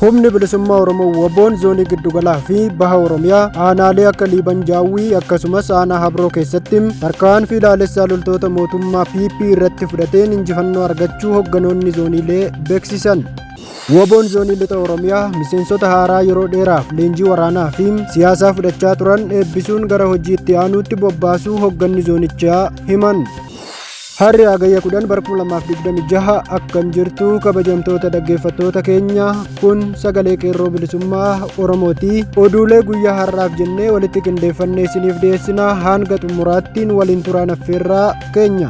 Humni Bilisummaa Oromoo WBOn Zoonii Giddugalaa fi Baha Oromiyaa aanaalee akka Liiban Jaawwii akkasumas aanaa Habroo keessatti tarkaanfii laalessaa loltoota mootummaa PP irratti fudhateen injifannoo argachuu hogganoonni zooniilee beeksisan. WBOn Zoonii Lixa Oromiyaa miseensota haaraa yeroo dheeraaf leenjii waraanaa fi siyaasaa fudhachaa turan eebbisuun gara hojii itti aanuutti bobbaasuu hogganni zoonichaa himan. Harri Hagayya 10 bara 2026 akkam jirtu kabajamtoota dhaggeeffattoota keenya, kun sagalee qeerroo bilisummaa Oromooti. Oduulee guyyaa har'aaf jennee walitti qindeeffannee isiniif dhiyeessina, hanga xumuraattiin waliin turaan affeerraa keenya.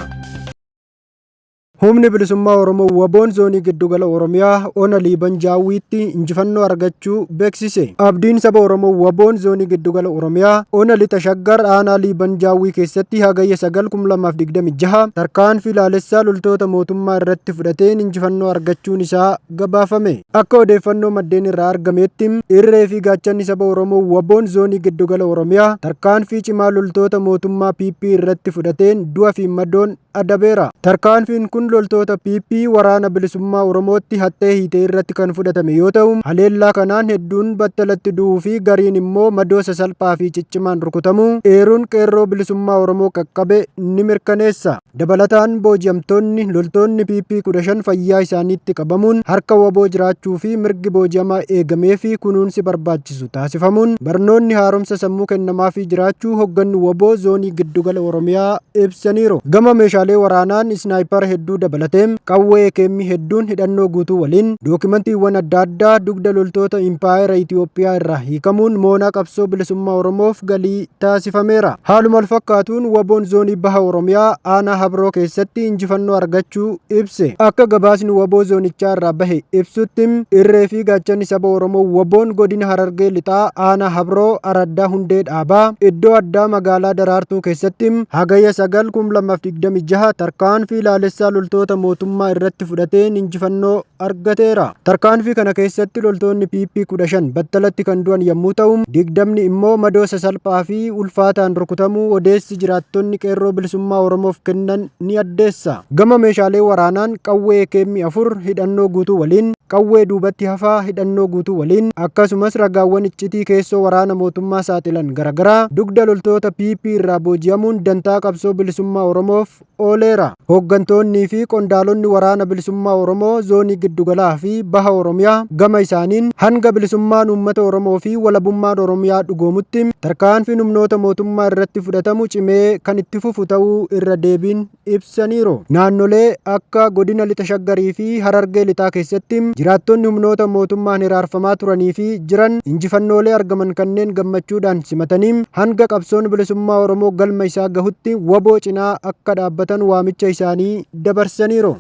Humni bilisummaa Oromoo WBOn zoonii giddugala Oromiyaa ona Liiban Jaawwiitti injifannoo argachuu beeksise. Abdiin saba Oromoo WBOn zoonii giddugala Oromiyaa ona lixa Shaggar aanaa Liiban Jaawwii keessatti Hagayya 9, 2026 tarkaanfii laalessaa loltoota mootummaa irratti fudhateen injifannoo argachuun isaa gabaafame. Akka odeeffannoo maddeen irraa argameetti, irree fi gaachanni saba Oromoo WBOn zoonii giddugala Oromiyaa tarkaanfii cimaa loltoota mootummaa PP irratti fudhateen du'a fi madoon adabeera. Tarkaanfiin kun loltoota PP waraana bilisummaa Oromootti haxxee hiite irratti kan fudhatame yoo ta'u, haleellaa kanaan hedduun battalatti du'uu fi gariin immoo madoo sasalphaa fi ciccimaan rukutamuu eeruun qeerroo bilisummaa Oromoo qaqqabe ni mirkaneessa. Dabalataan booji'amtoonni loltoonni PP 15 fayyaa isaaniitti qabamuun harka WBO jiraachuu fi mirgi booji'amaa eegamee fi kunuunsi barbaachisu taasifamuun barnoonni haaromsa sammuu kennamaafii jiraachuu hogganni WBO zoonii giddugala Oromiyaa ibsaniiru. Gama meeshaalee waraanaan isnaayipara hedduu dabalatee qawwee AKM hedduun hidhannoo guutuu waliin dookimantiiwwan adda addaa dugda loltoota impaayera Itiyoophiyaa irraa hiikamuun moonaa qabsoo bilisummaa Oromoof galii taasifameera. Haaluma walfakkaatuun WBOn zoonii Baha Oromiyaa aanaa Habroo keessatti injifannoo argachuu ibse. Akka gabaasni WBO zoonichaa irraa bahe ibsutti, irree fi gaachanni saba Oromoo WBOn godina Harargee Lixaa aanaa Habroo araddaa Hundee Dhaabaa iddoo addaa magaalaa Daraartuu keessatti Hagayya 9, 2026 tarkaanfii laalessaa loltoota mootummaa irratti fudhateen injifannoo argateera. Tarkaanfii kana keessatti loltoonni PP 15 battalatti kan du'an yommuu ta'u, 20 immoo madoo sasalphaa fi ulfaataan rukutamuu odeessi jiraattonni qeerroo bilisummaa Oromoof kennan ni addeessa. Gama meeshaalee waraanaan qawwee AKM 4 hidhannoo guutuu waliin, qawwee duubatti hafaa hidhannoo guutuu waliin, akkasumas ragaawwan iccitii keessoo waraana mootummaa saaxilan garaagaraa dugda loltoota PP irraa booji'amuun dantaa qabsoo bilisummaa Oromoof ooleera. Hooggantoonnii fi qondaalonni waraana bilisummaa Oromoo zoonii giddugalaa fi baha Oromiyaa gama isaaniin hanga bilisummaan uummata Oromoo fi walabummaan Oromiyaa dhugoomutti tarkaanfiin humnoota mootummaa irratti fudhatamu cimee kan itti fufu ta'uu irra deebiin ibsaniiru. Naannolee akka godina lixa Shaggarii fi Harargee lixaa keessatti jiraattonni humnoota mootummaan hiraarfamaa turanii fi jiran injifannoolee argaman kanneen gammachuudhaan simatanii hanga qabsoon bilisummaa Oromoo galma isaa gahutti WBO cinaa akka dhaabbatan waamicha isaanii dabarsaniiru.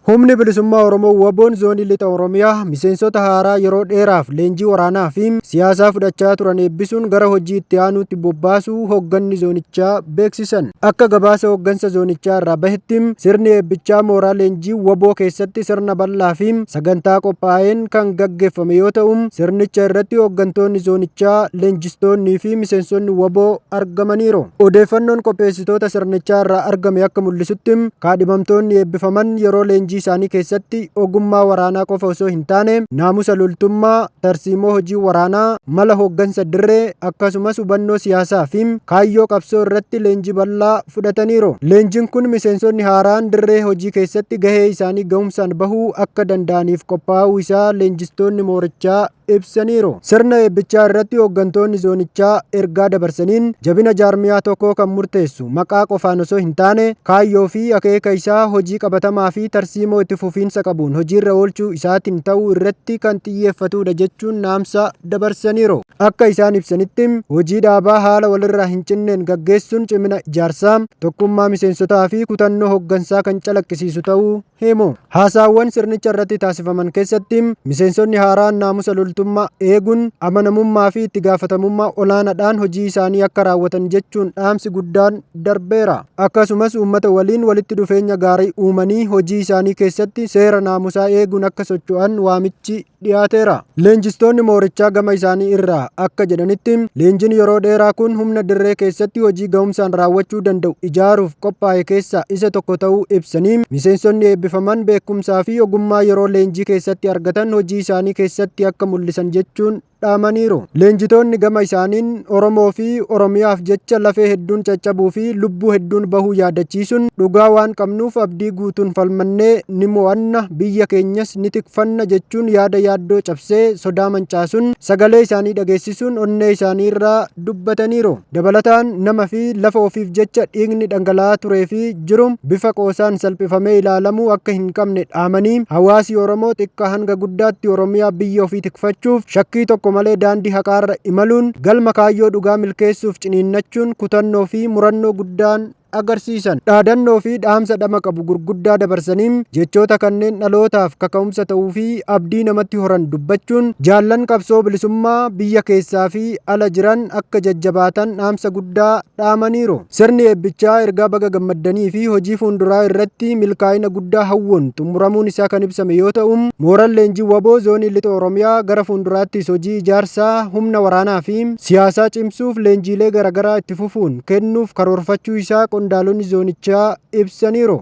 Humni bilisummaa Oromoo WBOn zoonii lixa Oromiyaa miseensota haaraa yeroo dheeraaf leenjii waraanaa fi siyaasaa fudhachaa turan eebbisuun gara hojii itti aanuutti bobbaasuu hoogganni zoonichaa beeksisan. Akka gabaasa hooggansa zoonichaa irraa bahetti, sirni eebbichaa mooraa leenjii WBO keessatti sirna bal'aa fi sagantaa qophaa'een kan gaggeeffame yoo ta'u, sirnicha irratti hooggantoonni zoonichaa, leenjistoonnii fi miseensonni WBO argamaniiru. Odeeffannoon qopheessitoota sirnichaa irraa argame akka mul'isutti, kaadhimamtoonni eebbifaman yeroo leenjii isaanii keessatti ogummaa waraanaa qofa osoo hin taane naamusa loltummaa, tarsiimoo hojii waraanaa, mala hooggansa dirree, akkasumas hubannoo siyaasaa fi kaayyoo qabsoo irratti leenjii bal'aa fudhataniiru. Leenjiin kun miseensonni haaraan dirree hojii keessatti gahee isaanii gahumsaan bahuu akka danda'aniif qophaa'uu isaa leenjistoonni moorichaa ibsaniiru. Sirna eebbichaa irratti hooggantoonni zoonichaa ergaa dabarsaniin, jabina jaarmiyaa tokkoo kan murteessu maqaa qofaan osoo hin taane kaayyoo fi akeeka isaa hojii qabatamaa fi tarsiimoo itti fufiinsa qabuun hojiirra oolchuu isaatiin ta'uu irratti kan xiyyeeffatudha jechuun dhaamsa dabarsaniiru. Akka isaan ibsanitti, hojii dhaabaa haala walirraa hin cinneen gaggeessuun cimina ijaarsaa, tokkummaa miseensotaa fi kutannoo hooggansaa kan calaqqisiisu ta'uu himu. Haasaawwan sirnicha irratti taasifaman keessatti miseensonni haaraan naamusa loltummaa eeguun amanamummaa fi itti gaafatamummaa olaanaadhaan hojii isaanii akka raawwatan jechuun dhaamsi guddaan darbeera. Akkasumas uummata waliin walitti dhufeenya gaarii uumanii hojii isaanii isaanii keessatti seera naamusaa eeguun akka socho'an waamichi dhiyaateera. Leenjistoonni moorichaa gama isaanii irraa akka jedhanitti, leenjiin yeroo dheeraa kun humna dirree keessatti hojii ga'umsaan raawwachuu danda'u ijaaruuf qophaa'e keessaa isa tokko ta'uu ibsanii, miseensonni eebbifaman beekumsaa fi ogummaa yeroo leenjii keessatti argatan hojii isaanii keessatti akka mul'isan jechuun dhaamaniiru. Leenjitoonni gama isaaniin Oromoo fi Oromiyaaf jecha lafee hedduun caccabuu fi lubbuu hedduun bahuu yaadachiisuun, dhugaa waan qabnuuf abdii guutuun falmannee ni mo'anna, biyya keenyas ni tikfanna jechuun yaada yaaddoo cabsee sodaa mancaasuun sagalee isaanii dhageessisuun onnee isaanii irraa dubbataniiru. Dabalataan, nama fi lafa ofiif jecha dhiigni dhangala'aa turee fi jiru bifa qoosaan salphifamee ilaalamuu akka hin qabne dhaamanii, hawaasi Oromoo xiqqaa hanga guddaatti Oromiyaa biyya ofii tikfachuuf shakkii tokko malee daandii haqaarra imaluun galma kaayyoo dhugaa milkeessuuf ciniinnachuun kutannoo fi murannoo guddaan agarsiisan. Dhaadannoo fi dhaamsa dhama qabu gurguddaa dabarsanii, jechoota kanneen dhalootaaf kaka'umsa ta'uu fi abdii namatti horan dubbachuun jaallan qabsoo bilisummaa biyya keessaa fi ala jiran akka jajjabaatan dhaamsa guddaa dhaamaniiru. Sirni eebbichaa ergaa baga gammaddanii fi hojii fuulduraa irratti milkaa'ina guddaa hawwuun xumuramuun isaa kan ibsame yoo ta'u, mooraan leenjii WBO zoonii lixa Oromiyaa gara fuulduraattis hojii ijaarsaa humna waraanaa fi siyaasaa cimsuuf leenjiilee garaagaraa itti fufuun kennuuf karoorfachuu isaa qondaalonni zoonichaa ibsaniiru.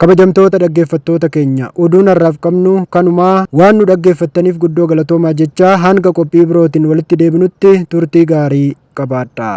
Kabajamtoota dhaggeeffattoota keenya, oduun har'aaf qabnu kanumaa. Waan nu dhaggeeffattaniif guddoo galatoomaa jechaa, hanga qophii birootiin walitti deebinutti turtii gaarii qabaadha.